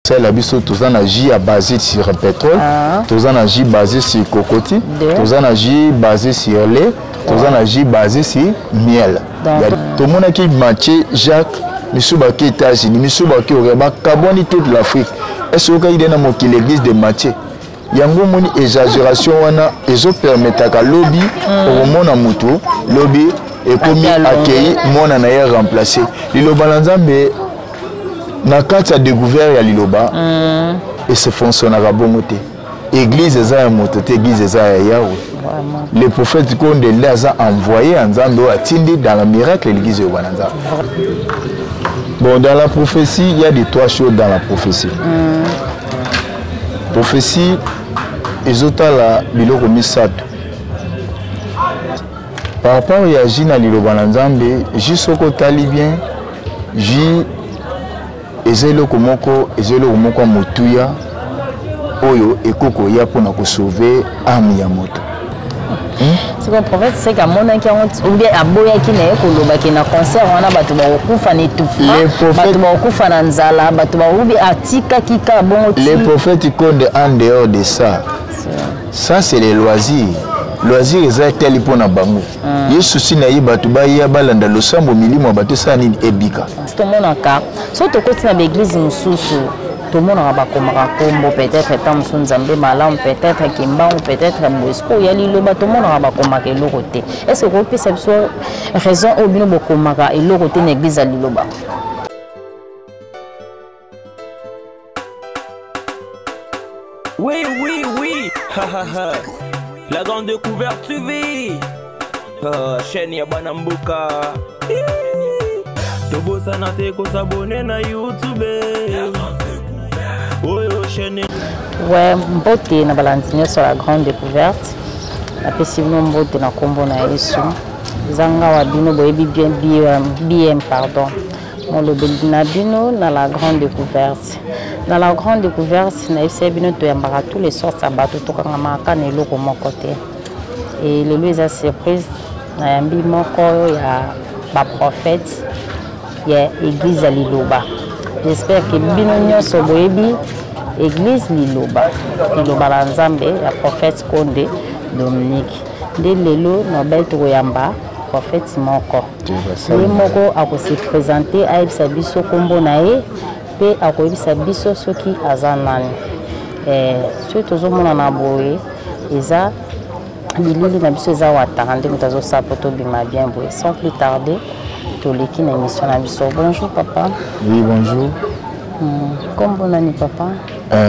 Kosalela biso, toza na jus ya basé sur pétrole, toza na jus basé sur cocotier, toza na jus basé sur lait, toza na jus basé sur miel. Tomonaki Mathieu, Jacques, misu bake États-Unis, misu bake Orient, bakabwani toute l'Afrique. Est-ce okaki nde na mokili église de Mathieu? Yango omoni exagération wana ezopermetaka lobi okomona motu lobi ekomi akei mwana na ye remplace. Liloba na Nzambe na kati ya découvert ya liloba ese fonctionnaka bongo te. Église eza ya moto te, église eza ya Yawe. Le prophète Konde nde aza envoyé ya Nzambe oyo atindi dans la miracle l'église oyo bana Nzambe. Bon, dans la prophétie, il y a des trois choses dans la prophétie. Prophétie ezotala biloko misato par rapport ya jus na liloba na Nzambe. Jus, soki otali bien, jus eza eloko moko, eza eloko moko ya motuya oyo ekoki koya mpona kosauve âme ya moto. Sikoyo prophète seke amonaki yango ou bien aboyaki na ye kolobaki na concert wana bato bakokufa na étouffement, bato bakokufa na nzala, bato bakobi, atikaki kaka bongo? Le prophète Konde, en dehors de ça, ça c'est les loisirs. Loisir eza etali mpo na bango. Ye susi na ye bato baya balanda losambo, milimo ya bato esala nini? Ebika. Tomonaka soki tokoti na baeglise mosusu, tomonaka bakomaka nkombo, peut-être ta mosusu Nzambe malamu, peut-être Kimbangu, peut-être boye. Sikoyo ya liloba tomonaka bakomaka eloko te. Est ce que okopesa biso raison oyo bino bokomaka eloko te na église ya liloba? Oui, oui, oui, ha, ha, ha. La grande découverte TV. Chaîne ya bana mboka. Tobosana te kosabone na YouTube. Oyo chaîne. Ouais, mbote na balandi nyonso ya Grande Découverte. Napesi bino mbote na nkombo na Yesu. Eza ngawa bino boyebi bien BM, BM pardon. Molobeli na bino na La Grande Découverte. Na La Grande Découverte, nayebisa bino toyambaka tous les sortes ya bato, tokangamaka na eloko moko te. E lelo eza surprise, nayambi moko ya baprophète ya église ya liloba. J'espère que bino nyonso boyebi église liloba, liloba na Nzambe ya prophète Konde Dominique. Nde lelo nobel tokoyamba prophète moko. Ye moko akose présenter, ayebisa biso nkombo na ye mpe akoyebisa biso soki aza nani. Soki tozomona na boye, eza bilili na biso, eza wataka nde moto azosala po tobima bien boye. Sans plus tarder, toleki na émission na biso. Bonjour papa. Oui, bonjour. Nkombo nani papa?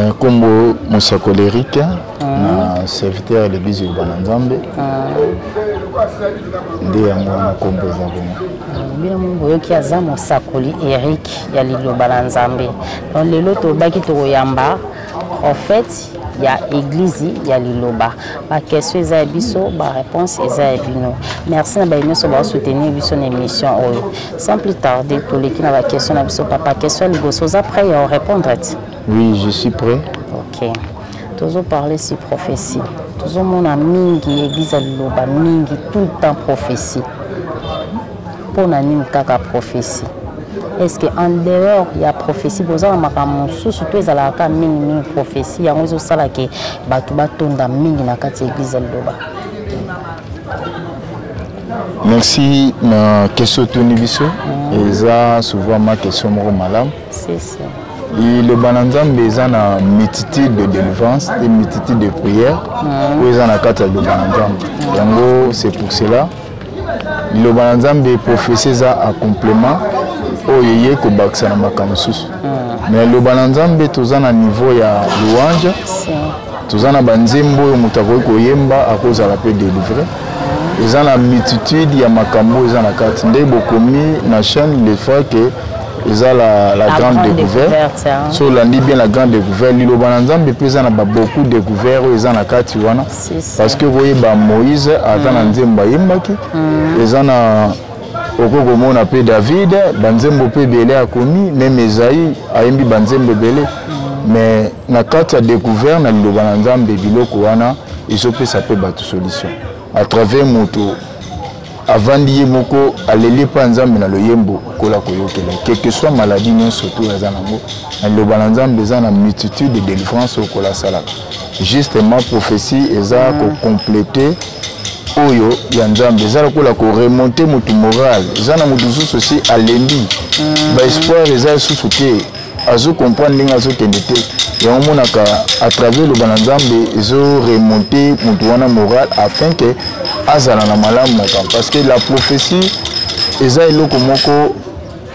Nkombo mosakoli Eric, na serviteur ya l'église Liloba na Nzambe. Nde yango wana nkombo eza bongo. Bino mo boyoki, aza mosakoli Eric ya liloba na Nzambe. Donc lelo tobaki tokoyamba prophète ya église ya liloba. Baquestion eza ya biso, baréponse eza ya bino. Merci na baye nyonso baosoutenir biso na émission oyo. Sans plus tarder, toleki na baquestion na biso. Papa, question ya liboso, oza prêt ya orépondre ti? Oui, je suis prêt. Ok, tozoparle sur prophétie. Tozomona mingi église ya liloba, mingi tout le temps prophétie. Mpo na nini kaka prophétie? Est ce que en dehors ya prophétie boza na makambo mosusu to ezalaka kaka mingimingi prophétie yango ezosala ke bato batonda mingi na kati ya église ya liloba? Merci na question otuni biso. Eza souvent ma question moko malamu. C'est ça. Liloba na Nzambe eza na multitude de délivrance et multitude de prière oyo eza na kati ya liloba na Nzambe. Yango, c'est pour cela liloba na Nzambe, prophétie eza a complément oyo eye kobakisa na makambo mosusu. Mais liloba na Nzambe, toza na niveau ya louange, toza na banzembo oyo moto akoki koyemba, akozala mpe délivre. Eza na multitude ya makambo oyo eza na kati. Nde bokomi na chaîne le fois que eza la grande découverte. So olandi bien La Grande Découverte, liloba na Nzambe mpe eza na babeaucoup découvert oyo eza na kati wana, parce que koyeba Moïse aza na nzembo ayembaki, eza na okoki komona mpe David banzembo mpe ebele akomi, même Esaïe ayembi banzembo ebele. Mais na kati ya découvert na liloba na Nzambe, biloko wana ezopesa mpe bato solution à travers moto. Avandi ye moko, aleli epai ya Nzambe na loyembo, Nkolo akoyokela ye. Quelque soit maladie nyonso to oyo aza nango, na liloba na Nzambe eza na multitude de délivrance oyo Nkolo asalaka. Justement, prophétie eza ko compléter oyo ya Nzambe, eza lokola ko remonter motu moral. Eza na motu mosusu aussi alembi, ba espoir eza lisusu te, azo comprendre ndenge azokende te. Yango omonaka à travers loba na Nzambe ezo remonter motu wana moral afin que azala na malamu makambo, parce que la prophétie eza eloko moko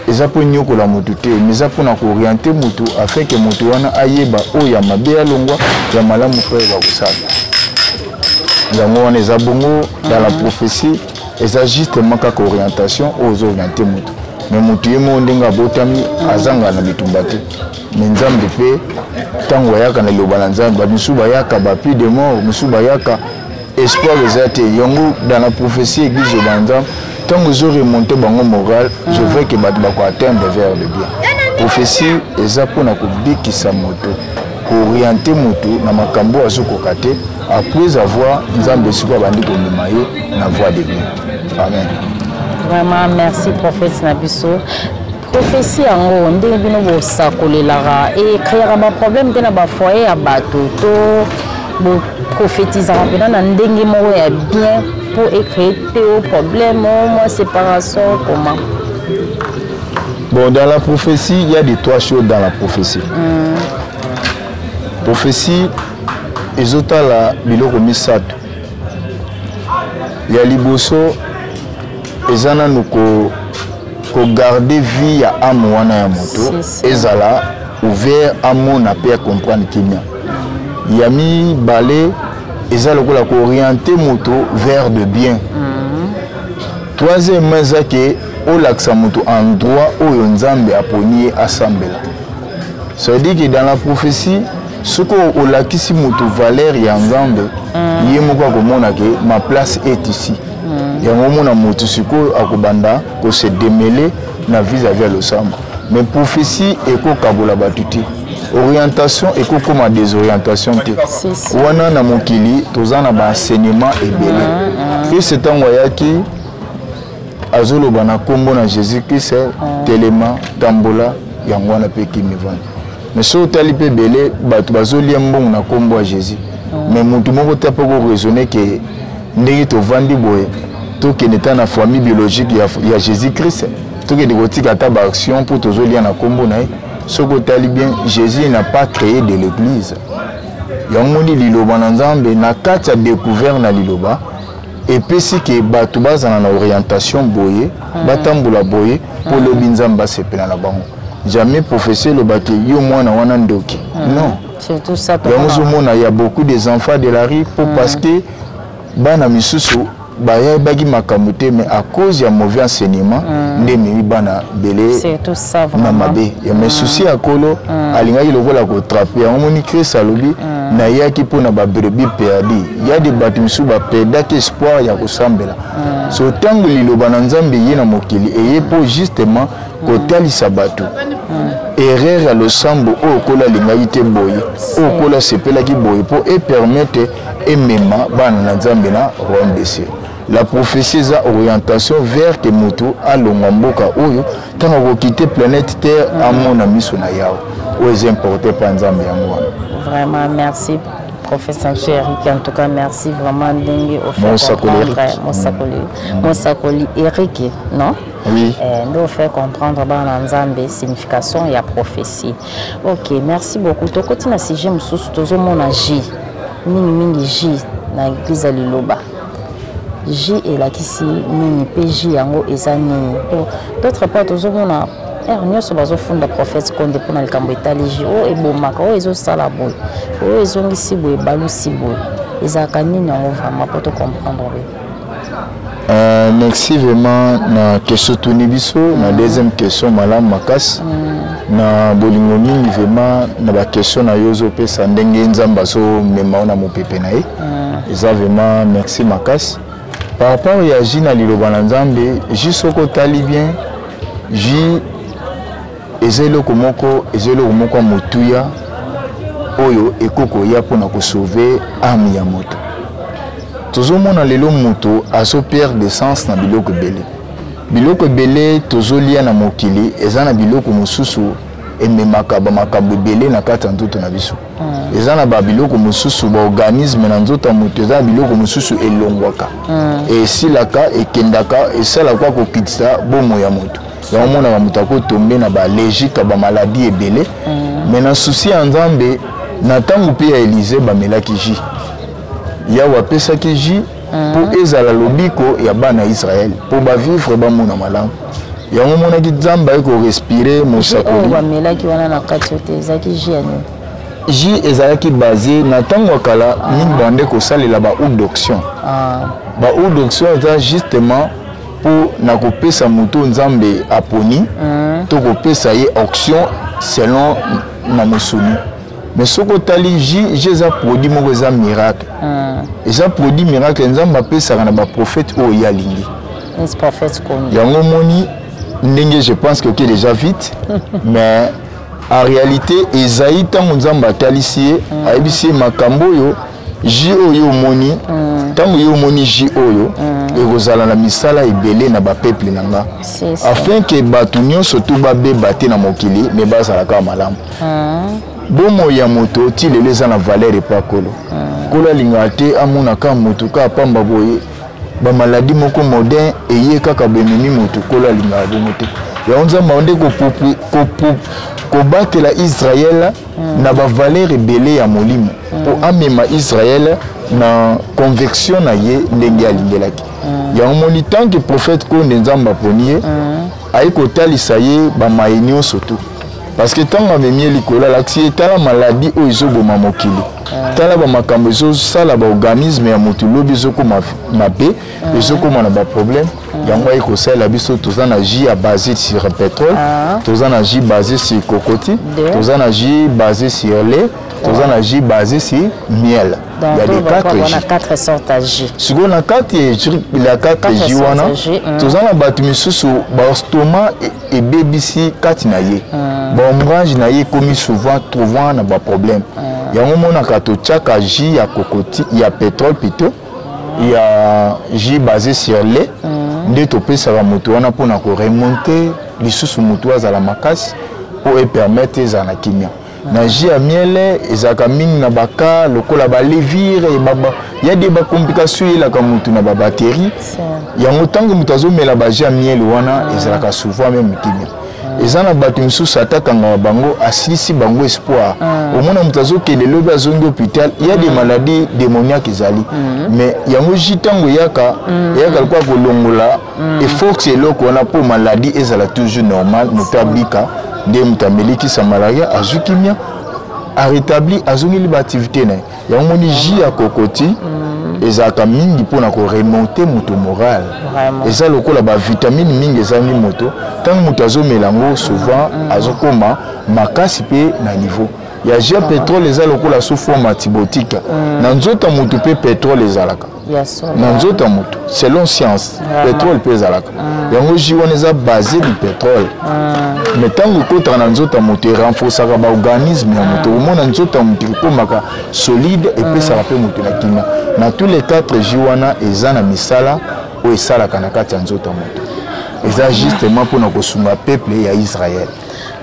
eza mpo nyokola motu te, mais eza mpona koorienter motu afin que motu wana ayeba oyo ya mabe alongwa, ya malamu mpe ayeba kosala. Yango wana eza bongo dans la prophétie, eza justement kaka orientation oyo ozo orienter motu. Mais motu ye moko ndenge abotami azanga na bitumba te, mais Nzambe mpe ntango ayaka na liloba na Nzambe, bamisusu bayaka ba plus de mort, misusu bayaka espoir eza te. Yango dans la prophétie, église oyo Nzambe ntango ezo remonter bango moral, je veux que bato bako atteindre vers le bien. Prophétie eza mpona kobikisa moto, koorienter moto na makambo oyo azokoka te, après avoir Nzambe sikoyo abandi komema ye na voie de bien. Amen. Vraiment merci, prophète na biso. Prophétie yango, ndenge bino bosakolelaka, ecréaka baproblème te na bafoyer ya bato, to boprophétisaka mpena na ndenge moko ya bien mpo ecréer te o problème o mwa séparation, comment? Bon, dans la prophétie, il y a des trois choses dans la prophétie. Prophétie ezotala biloko misato. Ya liboso eza nanu kogarder vie ya âme wana ya moto, Si, si. ezala ouvert, amona mpe acomprendre kimia. Ya mibale eza lokola koorienter moto vers de bien. Troisièmement eza ke olakisa moto endroit oyo Nzambe aponi ye asambela. Ça veut dire que dans la prophétie, soki olakisi moto valeur ya Nzambe, ye moko akomona ke ma place est ici. Yango omona moto sikoyo akobanda kose démêler na vis-à-vis ya losambo. Mais prophétie ekokabola bato te, orientation ekokóma désorientation te. Si, si. Wana na mokili toza na baenseignement ebele. Christ ntango ayaki, azoloba na nkombo na Jésus Christ, telema, tambola. Yango wana mpe kimi vandi. Mais soki otali mpe ebele bato bazolia mbongo na nkombo ya Jésus, mais motu moko te mpo koraisonner ke ndenge tovandi boye, tokende ta na famille biologique ya Jésus Christ, tokende kotika ata baaction mpo tozolia na nkombo na ye. Soki otali bien, Jésus n'a pas créé de l'église. Yango moni liloba na Nzambe na kati ya découvert na liloba epesi ke bato bazala na orientation boye, batambola boye mpo lobi Nzambe basepela na bango. Jamais prophétie elobaki yo mwana wana ndoki, non. Surtout ça. Yango ozomona ya beaucoup des enfants de la rue mpo parce que bana misusu bayebaki makambo te, mais à cause ya mauvais enseignement nde ememi bana bele Surtout ça, na vraiment. mabe ya. Mais souci ya Kolo, alingaki lokola koattraper yango. Moni Christ alobi: nayaki mpona babrebis perdu. Ya de bato misusu baperdaki espoir ya kosambela. So ntango liloba na Nzambe eye na mokili, eye mpo justement kotalisa bato erreur ya losambo oyo Nkolo alingaki te boye, oyo Nkolo asepelaki boye, mpo epermettre emema bana na Nzambe na royaume des cieux. La prophétie eza orientation vers ke moto alongwa mboka oyo, ntango akoquitter planète Terre, amona miso na Yawe oyo eza importe mpa Nzambe. Yango wana. Vraiment merci, professeur Monsieur Eric. En tout cas, merci vraiment ndenge ofaire Mosakoli comprendre. Eric. Mosakoli, mosakoli Eric, non? Oui. Nde ofaire comprendre bana Nzambe signification ya prophétie. Ok, merci beaucoup. Tokoti na sujet mosusu. Tozomona jus mingimingi, jus na église ya liloba. Jus elakisi nini mpe jus yango eza nini? Po d'autre part tozomona heure nyonso bazofunda prophète Konde mpona likambo etali jus oyo ebomaka, oyo ezosala boye, oyo ezongisi boye, ebalusi boye. Ezalaka nini yango vraiment, mpo tocomprendre be? Merci vraiment na question tuni biso na deuxième question. Malamu makasi na bolingo mingi vraiment na baquestion na yo ozopesa, ndenge Nzambe azomema yo na mopepe na ye, eza vraiment merci makasi. Par rapport ya jus na liloba na Nzambe, jus, soki otali bien, jus eza eloko moko, eza eloko moko ya motuya oyo ekoki koya mpona kosauver âme ya moto. Tozomona lelo moto azoperdre sens na biloko ebele. Biloko ebele tozolia na mokili eza na biloko mosusu ememaka bamakambo ebele na kati ya nzoto na biso. Eza na babiloko mosusu, baorganisme na nzoto ya moto, eza na biloko mosusu elongwaka, esilaka, ekendaka, esalaka kokitisa bomoi ya moto. Yango omonaka moto akotombe na baallergique ya bamaladi ebele. Mais na souci ya Nzambe, na ntango mpe ya Elize bamelaki jus, Yawe apesaki jus mpo ezala lobiko ya bana ya Israele, mpo bavivre, bamona malamu. Yango omonaki Nzambe aye korespire mosakoli. Bamelaki wana na kati te, ezalaki jus ya nini? Jus ezalaki basé na ntango ya kala mingi bande kosalela ba eau d'onction. Ba eau d'onction eza justement mpo na kopesa moto Nzambe aponi to kopesa ye onction selon na mosuni. Mais soki otali jus, jus eza produit moko eza miracle, eza produit miracle Nzambe apesaka na baprophète oyo ye alingi. Yango omoni ndenge je pense que oke déjà vite, mais en réalité ezali ntango Nzambe atalisi ye, ayebisi ye makambo oyo. Jus oyo omoni, ntango yo omoni jus oyo, ekozala na misala ebele na bapeuple na nga, afin ke bato nyonso tu babeba te na mokili, me bazala kaka malamu. Bomoi ya moto ti lelo eza na valeur epa Kolo. Kolo alingaka te amona kaka moto kaka pamba boye, bamaladi moko moderne eye kaka bomemi moto. Kolo alingaka bongo te. Yango Nzambe aonde kobatela Israele na bavaleur ebele ya molimo, mpo amema Israele na conviction na ye ndenge alingelaki. Yango moni, tant que prophète Konde, Nzambe aponi ye, aye kotalisa ye bamaye nyonso tu, parce que ntango amemi ye likolo, alakisi ye: tala maladi oyo ezoboma mokili, tala bamakambo ezosala baorganisme ya motu, lobi ezokoma mabe, ezokoma na baproblème. Yango aye kosalela biso. Toza na jus ya basé sur pétrole, toza na jus basé sur cocotier, toza na jus basé sur lait, toza na jus basé sur miel. Il y a des 4 jus, 4 sortes ya jus. Sikoyo na kati ya 4 jus wana, toza na bato misusu baestomac ebebisi kati na ye, baombrage na ye ekomi souvent trouvant na baproblème. Yango omonaka totiaka jus ya cocotier, ya pétrole plutôt, ya jus basé sur lait, nde topesaka moto wana mpona koremonter lisusu motu azala makasi, mpo epermettre ezala na kimia. Na jus ya miel ezalaka mingi na baka lokola balevure, ya de bacomplication eyelaka motu na babactérie. Yango ntango moto azomela bajus ya miel wana, ezalaka souvent même kimia. Eza na bato misusu atakangaka bango, asilisi bango espoir. Omona moto azokende, lobi azongi hôpital, ya des maladies démoniaques ezali. Mais yango jus ntango eyaka, eyaka lokola kolongola eforce eloko wana, mpo maladie ezala toujours normal, moto abika. Nde moto amelikisa malaria, azwi kimia, arétabli, azongeli baactivité na ye. Yango moni jus ya cocotier ezalaka mingi mpona koremonter moto moral. Eza lokola bavitamine mingi ezangi moto. Ntango moto azomela yango souvent, azokóma makasi. Mpe na niveau ya jus ya pétrole, eza lokola sous forme antibiotique na nzoto ya motu. Mpe pétrole ezalaka na nzoto ya motu selon science, pétrole mpe ezalaka. Yango jus wana eza basé du pétrole, mais ntango ekotaka na nzoto ya moto, erenforçaka baorganisme ya moto. Omona nzoto ya moto ekomaka solide, epesaka mpe moto na kimia. Na tous les quatre jus wana eza na misala oyo esalaka na kati ya nzoto ya moto, eza justement mpona kosunga peuple ya Israel.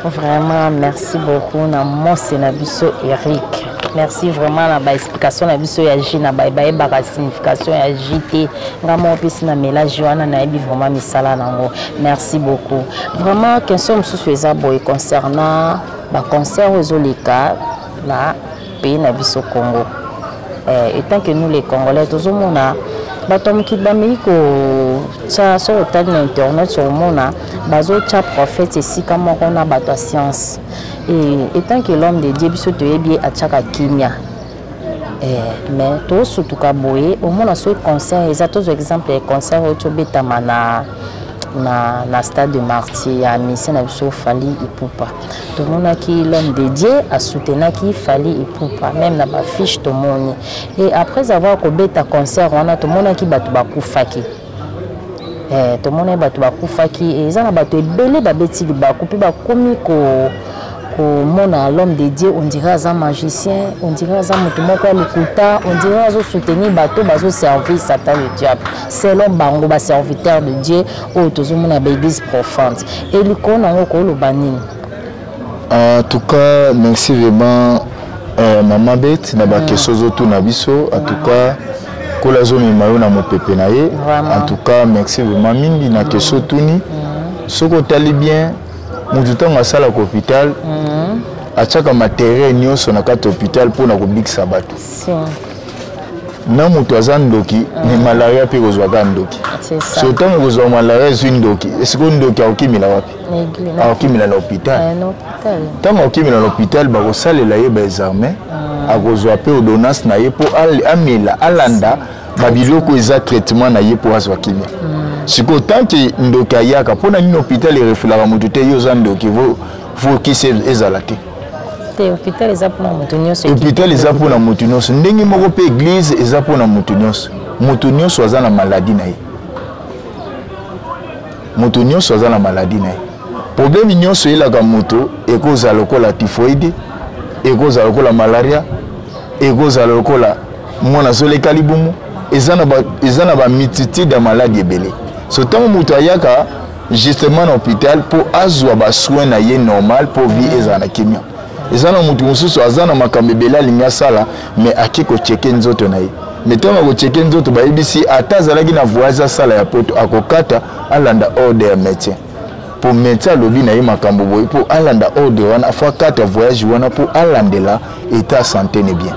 Vraiment, merci beaucoup na mose na biso Eric. Merci vraiment na baexplication na biso ya jus. Na bayebaka signification ya jus te. Nga moko mpesi na mela jus wana, nayebi vraiment misala nango. Merci beaucoup vraiment. Question mosusu eza boye concernant baconcert oyo ezoleka na pays na biso Congo. Étant que nous les Congolais, tozomona bato ya mokili bameki kotya, soki otali na internet, sokomona bazotya prophète esika moko na bato ya science. Et étant que l'homme de Dieu, biso toyebi ye atiaka kimia, mais tosutuka boye, omona soki concert eza, tozwa exemple ya concert oyo tobetama na stade de Martyr ya musicien na biso Fally Ipupa. Tomonaki l'homme de Dieu asoutenaki Fally Ipupa, même na bafiche tomoni. Et après avoir kobeta concert wana, tomonaki bato bakufaki. Tomonaki bato bakufaki. Eza na bato ebele babeti libaku mpe bakomi ko Komona l'homme de Dieu, on dirait aza magicien, on dirait aza moto moko ya lokuta, on dirait azosoutenir bato bazoservir Satan le diable, selon bango baserviteur de Dieu oyo tozomona baeglise profane. E likolo na yango koloba nini? En tout cas, merci vraiment, Mama Bet, na baquestion ozotuna biso. En tout cas, kola azomema yo na mopepe na ye. En tout cas, merci vraiment mingi na question otuni. Soki otali bien, motu ntango asalaka hôpital, atiaka materiel nyonso na kati ya hôpital mpona kobikisa bato. Na moto aza ndoki, me malaria mpe kozwaka ndoki. So ntango kozwa malaria, ezwi ndoki, esiko ndoki akokimela wapi? Akokimela na hôpital. Ntango akokimela na hôpital, bakosalela ye baexamen, akozwa mpe ordonnance na ye mpo amela, alanda babiloko eza traitement na ye mpo azwa kimia. Sikoyo, tant que ndoki ayaka, mpo na nini hôpital erefulaka motu te? Yo oza ndoki, faut kisi ezala te. Te, hôpital eza mpona moto nyonso. Hôpital eza mpona motu nyonso. Ndenge moko mpe église eza mpona motu nyonso. Motu nyonso aza na maladie na ye, moto nyonso aza na maladie na ye. Problème nyonso eyelaka moto, ekozala lokola typhoïde, ekozala lokola malaria, ekozala lokola mwana azoleka libumu, eza na bamultitude ya maladie ebele. So ntango moto ayaka justement na hôpital mpo azwa basoin na ye normal mpo vie ezala na kimia, eza na moto mosusu aza na makambo ebele alingi asala, mais ake kochecker nzoto na ye. Mais ntango akochecker nzoto, bayebisi ata azalaki na voyage asala ya poto, akokata, alanda ordre ya médecin, mpo médecin alobi na ye makambo boye. Mpo alanda ordre wana, faut akata voyage wana mpo alandela état santé ne bien.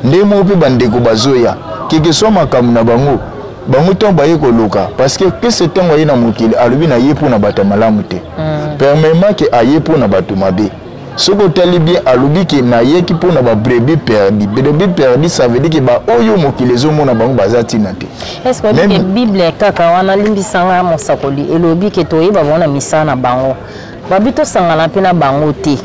Nde moko mpe bandeko bazoya, keke so makambo na bango, bango ntango baye koluka, parce que kese ntango aye na mokili, alobi na ye mpo na bato ya malamu te, premièrement ke aye mpo na bato mabe. Soki otali bien, alobi ke nayeki mpo na babrebis perdues. Brebis perdues, ça veut dire ke baoyo mokili ezomona bango baza ntina te. Est ce que oyebi ke Bible kaka wana, limbisanga mosakoli, elobi ke toyeba bango na misala na bango, babi tosangana mpe na bango te?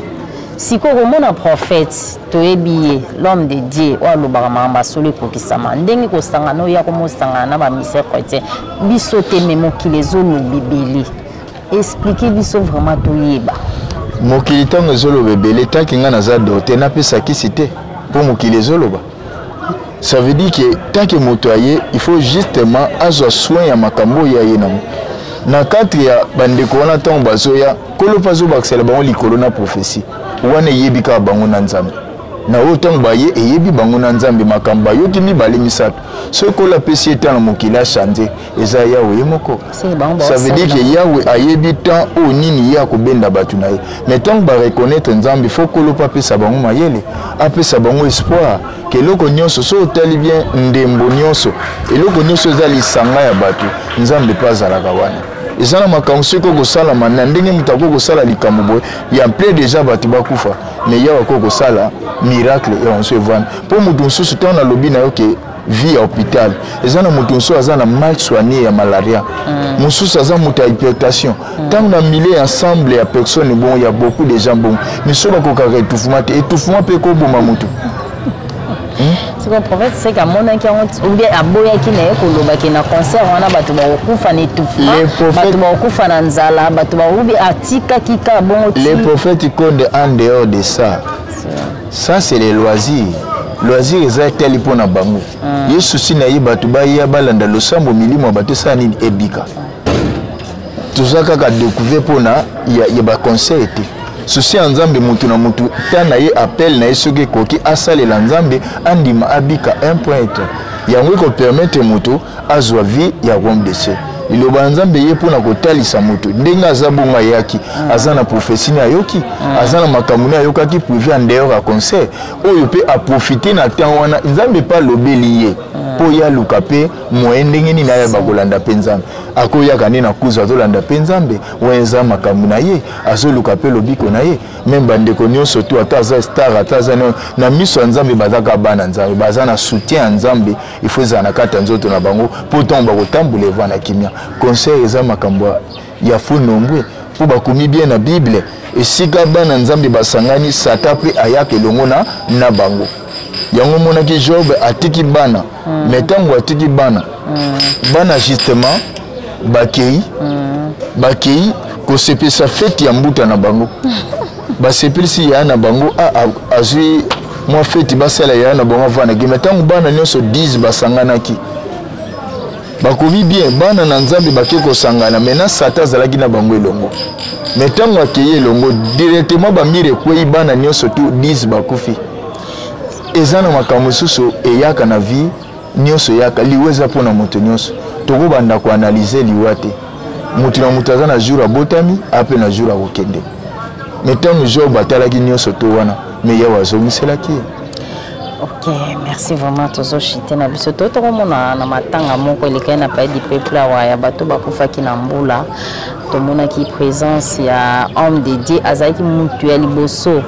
Sikoyo komona prophète, toyebi ye l'homme de Dieu oyo alobaka makambo asolo ekokisama, ndenge kosangana oyo ya komosangana na bamisère chrétien biso te, me mokili ezoloba ebele. Explique biso vraiment, toyeba. Mokili ntango ezoloba ebele, taki ngai naza docteur, napesa kisi te mpo mokili ezoloba. Ça veut dire que tant que moto aye, il faut justement azwa soin ya makambo oyo aye nango. Na cadre ya bandeko wana, ntango bazoya, Nkolo mpe azobakisela bango likolo na prophétie wana. Eyebi kaka bango na Nzambe. Na oyo ntango baye, eyebi bango na Nzambe, makambo bayoki mibale misato. Soki Nkolo apesi ye ntango na mokili achange, eza Yawe ye moko. Ça veut dire que Yawe ayebi temps oyo nini ye akobenda bato na ye. Mais ntango bareconnaître Nzambe, faut Nkolo mpe apesa bango mayele, apesa bango espoir ke eloko nyonso, soki otali bien ndembo nyonso, eloko nyonso eza lisanga ya bato, Nzambe mpe azalaka wana. Eza na makambo soki okosalama na ndenge moto akoki kosala likambo boye ya mpe déjà bato bakufa, mais Yawe akoki kosala miracle ya mosusu evanda. Mpo moto mosusu, ntango nalobi na yo ke vie ya hôpital, eza na moto mosusu aza na mal soigné ya malaria, mosusu aza moto ya hypertension. Ntango na milieu ensemble ya personne bon, ya beaucoup de gens bon, mais so bakokaka étouffement te, étouffement mpe ekoboma moto. Sikoyo prophète seke amonaki yango ou bien aboyaki na ye kolobaki na concert wana bato bakokufa na étouffement, bato bakokufa na nzala, bato bakobi, atikaki kaka bongo? Les prophètes Konde, en dehors de ça, ça c'est les loisirs. Loisir eza etali mpo na bango. Ye susi na ye, bato baya balanda losambo, milimo ya bato esala nini? Ebika. Toza kaka découvert mpona ya baconseil te. Susi ya Nzambe, mutu na mutu ta na ye appel na ye, soki ekoki asalela Nzambe, andima, abika, un point. Yango ekopermettre moto azwa vie ya royaume de ciel. Liloba ya Nzambe ye mpona kotalisa moto ndenge aza bongo, ayaki, aza na prophétie ne ayoki, aza na makambo ne ayokaki privé en dehors ya concert oyo, mpe aprofite na temps wana Nzambe mpe alobeli ye mpo ye aluka mpe moyen ndenge nini ayeba kolanda mpe Nzambe. Akoyaka nde na kuzu, azolanda mpe Nzambe wana, eza makambo na ye, azoluka mpe lobiko na ye. Même bandeko nyonso to ata aza star, ata aza na miso ya Nzambe, bazaka bana Nzambe, baza na soutien ya Nzambe. Il faut ezala na kati ya nzoto na bango mpo ntango bakotambola, eva na kimia. Concert eza makambo ya faux nombre, mpo bakomi bien na Bible, esika bana Nzambe basangani, Satan mpe ayaka elongo na bango. Yango omonaki Job atiki bana, mais ntango atiki bana, bana justement bakei, bakei kosepesa feti ya mbuta na bango. Basepelisi yaya na bango, azwi mwa feti, basala yaya na bango avandaki. Me ntango bana nyonso 10 basanganaki, bakomi bien, bana na Nzambe bake kosangana. Maintenant Satan azalaki na bango elongo. Me ntango akei elongo, directement bamire ekwei, bana nyonso tu 10 bakufi. Eza na makambo mosusu eyaka na vie nyonso, eyaka. Liwa eza mpona moto nyonso. Tokobanda koanalyser liwa te. Moto na moto aza na jour abotami, ape na jour akokende. Me ntango Job atalaki nyonso to wana, me Yawe azongiselaki ye. Ok, merci vraiment. Tozoshite na biso to tokomona na matanga moko elekaki na Palais du Peuple awa, ya bato bakufaki na mbula. Tomonaki présence ya homme de Dieu, azalaki mutu ya liboso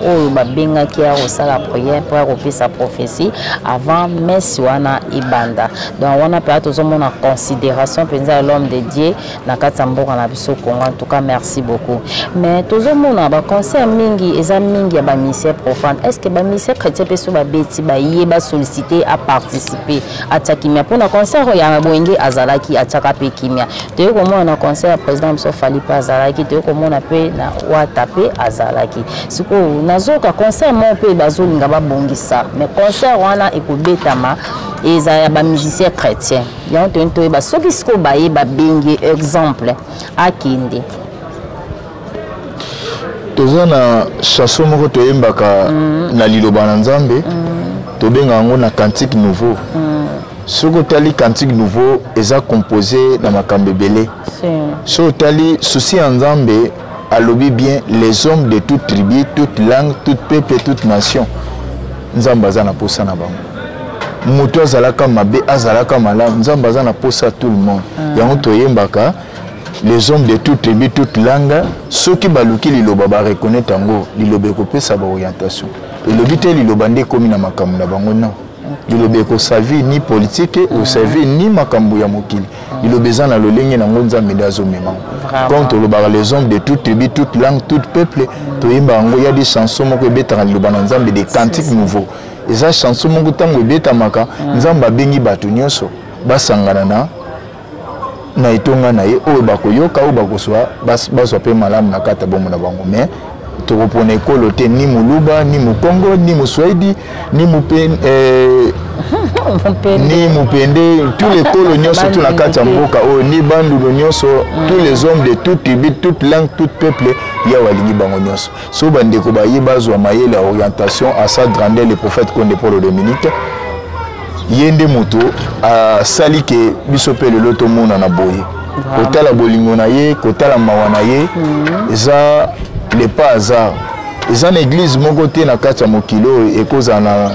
oyo babengaki ya kosala prière mpo ya kopesa prophétie avant messe wana ebanda. Donc wana mpenza tozomona considération mpenza ya l'homme de Dieu na kati ya mboka na biso Congo. En tout cas, merci beaucoup. Mais tozomona baconcert mingi eza mingi ya bamusicien profane. Est ce que bamusicien chrétien mpe so babeti, baye basollicite aparticipe, atia kimia? Mpona concert oyo ya Bwenge azalaki, atiaka mpe kimia. Toyei komona na concert ya président biso Fally mpe azalaki, toyei komona mpe na Wata mpe azalaki. Sikoyo nazoka concert moko mpe bazolinga babongisa, mais concert wana ekobetama eza ya bamusicien chrétien. Yango toyei toyeba soki sikoyo baye babengi, exemple, akende. Toza na chanson moko toyembaka na liloba na Nzambe, tobengaka yango na Cantique nouveau. Soki otali Cantique nouveau, eza composé na makambo ebele. Soki otali souci ya Nzambe, alobi bien: les hommes de toute tribu, toute langue, toute peuple, toute nation. Nzambe aza na posa na bango. Moto azalaka mabe, azalaka malamu, Nzambe aza na posa tout le monde. Yango toyembaka les hommes de toute tribu, toute langue. Soki baluki liloba, bareconnaître yango, liloba ekopesa baorientation. Elobi te liloba nde ekómi na makambo na bango, non. Liloba ekoservir ni politique, ekoservir ni makambo ya mokili. Liloba eza na lolenge nango, Nzambe nde azomema. Comme tolobaka les hommes de toute tribu, toute langue, tout peuple, toyembaka yango. Ya des chansons moko ebetaka liloba na Nzambe, des cantiques nouveau. Eza chanson moko ntango ebetamaka, Nzambe abengi bato nyonso basangana na etonga na ye. Oyo bakoyoka, oyo bakozwa, bazwa mpe malamu na kati ya bomoi na bango. Mais tokopona ekolo te, ni Moluba, ni Mokongo, ni Moswahili, ni mupe, ni Mupende, tous les ekolo nyonso tu na kati ya mboka oyo, ni Bandundu nyonso. Tous les hommes de toute tribu, toute langue, tout peuple, Yawe alingi bango nyonso. So bandeko baye bazwa mayele ya orientation à sa grandeur le prophète Konde Paul Dominique. Ye nde moto asali ke biso mpe lelo tomonana boye. Kotala bolingo na ye, kotala mawa na ye, eza le pas hasard. Eza na église moko te na kati ya mokili oyo ekozala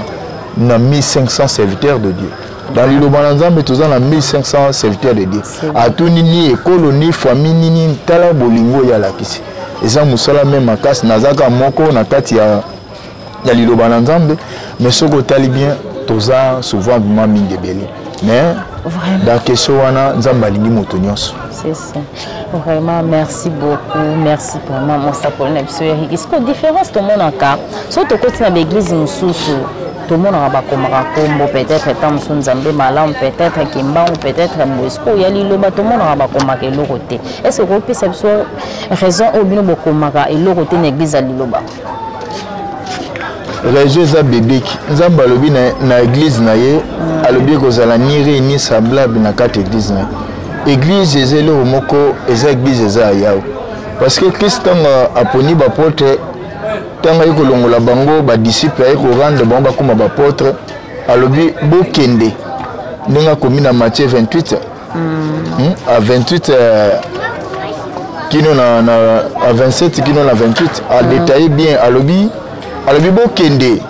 na 1500 serviteurs de Dieu. Dans liloba na Nzambe, toza na 1500 serviteurs de Dieu. Atuni ni ekolo, ni famille, nini. Tala bolingo oyo alakisi. Eza mosala me makasi. Nazaka moko na kati ya liloba na Nzambe, mais soki otali bien, toza souvent vraiment mingi ebele. Mais dans question wana, Nzambe alingi moto nyonso. C'est ça. Vraiment, merci beaucoup. Merci vraiment, mosakoli na biso Eric. Siko différence tomonaka, so tokoti na baeglise mosusu, tomonaka bakomaka nkombo, peut-être ta mosusu Nzambe malamu, peut-être Kimbangu, peut-être boye. Sikoyo ya liloba, tomonaka bakomaka eloko te. Est ce que okopesa biso raison oyo bino bokomaka eloko te na église ya liloba? Raison eza biblique. Nzambe alobi na église na ye, alobi ekozala ni riz ni semblable na kati église na ye. Église eza eloko moko, eza église, eza ya Yawe, parce que Christ, ntango aponi baapôtre, ntango aye kolongola bango badisciple, aye korendre bango bakóma baapôtre, alobi bokende. Ndenge akomi na Matthieu 28 à 28 kino na à 27 kino na 28, adétaillé bien. Alobi bokende,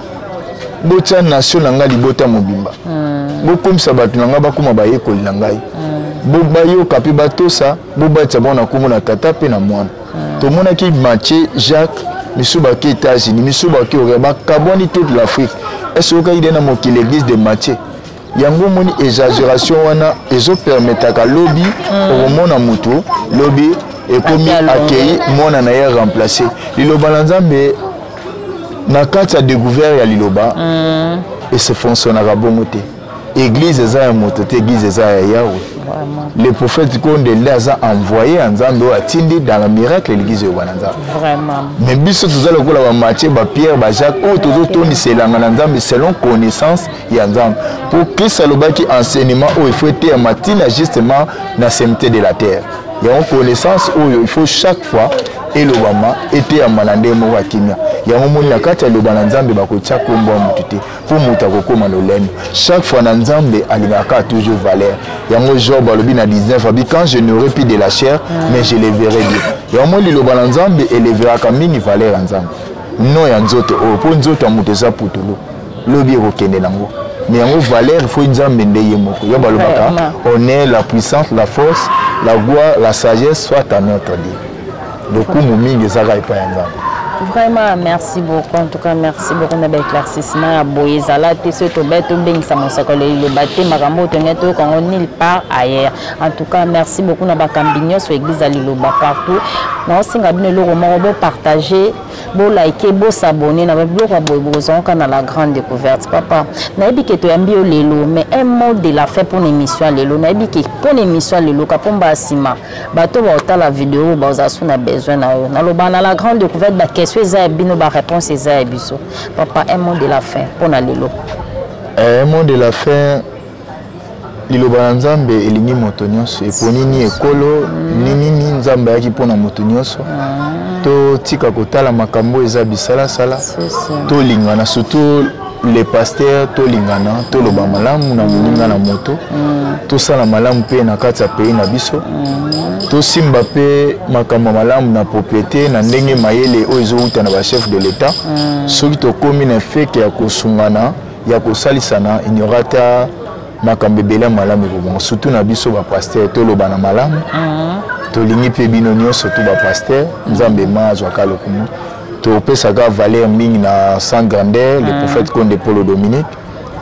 botia nation na ngai libota mobimba, bokomisa bato na ngai bakóma bayekoli na ngai, bayoka mpe batosa, bobatisa bango na nkombo na Tata mpe na Mwana. Tomonaki Matthieu, Jacques, misusu bake États-Unis, misusu bake Orient, bakabwani toute l'Afrique. Est ce okaki de na mokili église de Matthieu? Yango omoni exagération wana ezopermetaka lobi okomona moto lobi ekomi akei, mwana na ye remplace. Liloba na Nzambe na kati ya découvert ya liloba, ese fonctionnaka bongo te. Église eza ya moto te, église eza ya Yawe. Le prophète Konde nde aza envoyé ya Nzambe oyo atindi dans le miracle l'église oyo bana Nzambe. Mais biso toza lokola ba Matthieu, ba Pierre, ba Jacques oyo tozotondisa elanga na Nzambe selon connaissance ya Nzambe. Po Christ alobaki enseignement oyo il faut eteyama ntina justement na semité de la terre. Yango connaissance oyo il faut chaque fois elobama, eteyama na ndenge moko ya kimia. Yango moni na kati ya liloba na Nzambe bakotia kombo ya moto te, mpo moto akokóma lolendo. Chaque fois na Nzambe alingaka toujours valeur. Yango Job alobi na 19 abi quand je n'aurai plus de la chair, mais je le verrai bien. Yango moni liloba na Nzambe eleveraka mingi valeur ya Nzambe, non ya nzoto oyo, mpo nzoto ya moto eza putulu, lobi ekokende nango. Mais yango valeur faut Nzambe nde ye moko. Yo balobaka honneur, la puissance, la force, la gloire, la sagesse soit à notre Dieu. Lokumu mingi ezaka epai ya Nzambe. Vraiment, merci beaucoup. En tout cas, merci beaucoup na éclaircissement ya boye ezala te. Soki tobai tobengisa mosakolo liloba te, makambo oyo tolingi toyoka yango nulle part ailleurs. En tout cas, merci beaucoup na bakambi nyonso église ya liloba partout. Naosenga bino eloko moko: bopartage, bolike, bosabone na babiloko ya boye, bokozwaka na La Grande Découverte. Papa, nayebi ke toyambi yo lelo, mais un mot de la fin mpona émission ya lelo. Nayebi ke mpona émission ya lelo, kapomba ya nsima, bato baotala video bazala so na besoin na yo. Naloba na La Grande Découverte, baquestion eza ya bino, baréponse eza ya biso. Papa, un mot de la fin mpona lelo. Un mot de la fin: liloba na Nzambe elingi moto nyonso, eponi ni ekolo ni nini. Nzambe ayaki mpona moto nyonso. Totika kotala makambo eza bisalasala, tolingana, surtout les pasteurs, tolingana, toloba malamu na moninga na moto, tosala malamu mpe na kati ya pays na biso, tosimba mpe makambo malamu na propriété na ndenge mayele oyo ezowuta na bachef de l'État. Soki tokómi na feke ya kosungana, ya kosalisana, il n'y aura ta makambo ebele ya malamu ekobonga, surtout na biso bapasteur. Toloba na malamu, tolingi mpe bino nyonso to bapasteur. Nzambe ma azwaka lokumu. Topesaka valeur mingi na sans grandeur le prophète Konde Polo Dominique.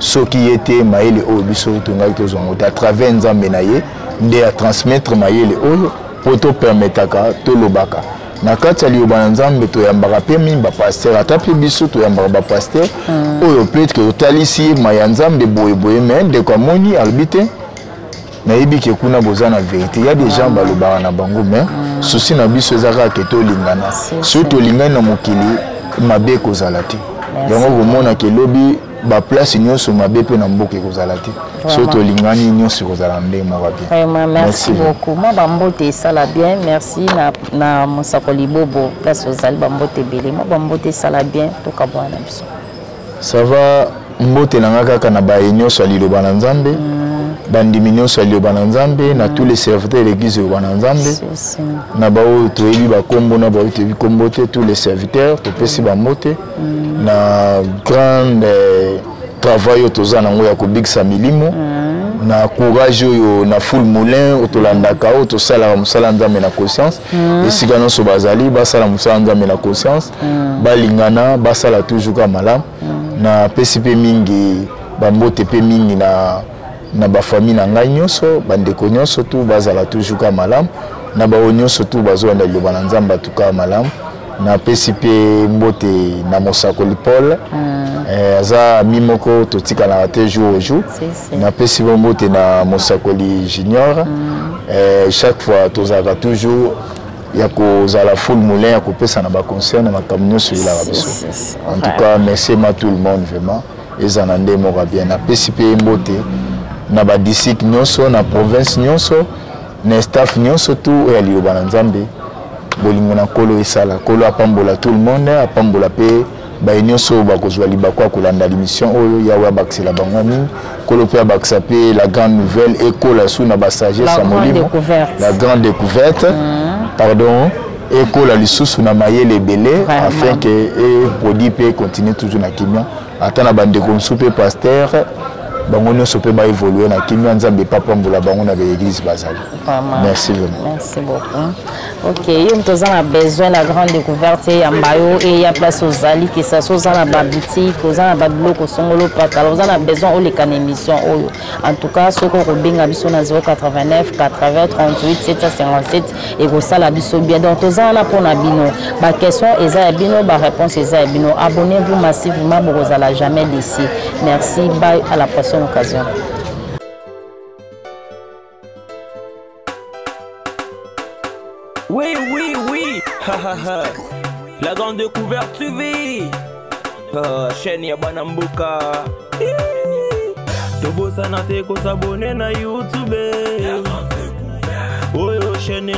Soki ye te, mayele oyo biso tongaki tozwango te. À travers Nzambe na ye nde atransmettre mayele oyo mpo topermetaka tolobaka na kati ya liloba na Nzambe. Toyambaka mpe mingi bapasteur, ata mpe biso toyambaka bapasteur oyo peut-être totalisi ye ma ya Nzambe boyeboye, mais ndeko amoni, alobi te: nayebi ke kuna boza na vérité. Ya des gens balobaka na bango, mais souci na biso eza kaka ke tolingana. Soki tolingani na mokili, mabe ekozala te. Yango komonaka elobi baplace nyonso mabe mpe na mboka ekozala te. Soki tolingani, nyonso ekozala ndenge moko bien. Vraiment, merci beaucoup. Mwa bambote esala bien. Merci na mosakoli Bobo, place ozali, bambote ebele. Mwa bambote esala bien, tokabwana na biso. Ça va. Mbote na nga kaka na baye nyonso ya liloba na Nzambe, bandimi nyonso ya liloba na Nzambe, na tous les serviteurs de l'église liloba na Nzambe, na baoyo toyebi bakombo, na baoyo toyebi kombo te, tous les serviteurs, topesi bambote na grande travail oyo toza nango ya kobikisa milimo, na courage oyo na full moulin oyo tolandaka, oyo tosalaka mosala Nzambe na conscience. Esika nyonso bazali, basala mosala Nzambe na conscience, balingana, basala toujours ka malamu. Napesi mpe mingi bambote mpe mingi na bafamille na ngai nyonso, bandeko nyonso tu bazala toujours ka malamu, na baoyo nyonso tu bazolanda liloba na Nzambe atuka malamu. Napesi mpe mbote na mosakoli Paul, aza ami moko totikalaka te jour au jour. Napesi mpe mbote na mosakoli Junior. Chaque fois tozalaka toujours ya kozala full moulin, ya kopesa na baconseil na makambo nyonso elaka biso. En tout cas, merci ma tout le monde, vraiment eza na nde moko bien. Napesi mpe mbote na badistrict nyonso, na province nyonso, na staff nyonso tu oyo ya liloba na Nzambe. Bolingo na Nkolo esala. Nkolo apambola tout le monde, apambola mpe baye nyonso oyo bakozwa libaku ya kolanda l'émission oyo. Yawe abakisela bango mingi. Nkolo mpe abakisa mpe La Grande Nouvelle ekola su na basagesse ya molimo, La Grande Découverte, pardon, ekola lisusu na mayele ebele, afin ke eproduit mpe continue toujours na kimia. Ata na bandeko mosusu mpe pasteur, bango nyonso mpe baévolue na kimia. Nzambe epapambola bango na baeglise bazali. Merci vraiment. Merci beaucoup. Ok, yo moto oza na besoin La Grande Découverte eyamba yo, eya place ozali, kesa so oza na baboutique, oza na babiloko songolo pakala, oza na besoin oleka na émission oyo. En tout cas, soki okobenga biso na 089 80 38 757, ekosala biso bien. Donc toza wana mpona bino, baquestion eza ya bino, baréponse eza ya bino. Abonnez-vous massivement, bokozala jamais déçus. Merci, bye, à la prochaine occasion. oui, ha ha ha. La grande découverte TV. Ah, chaîne ya bana mboka. Tobosana te kosabone na YouTube. Oyo chaîne.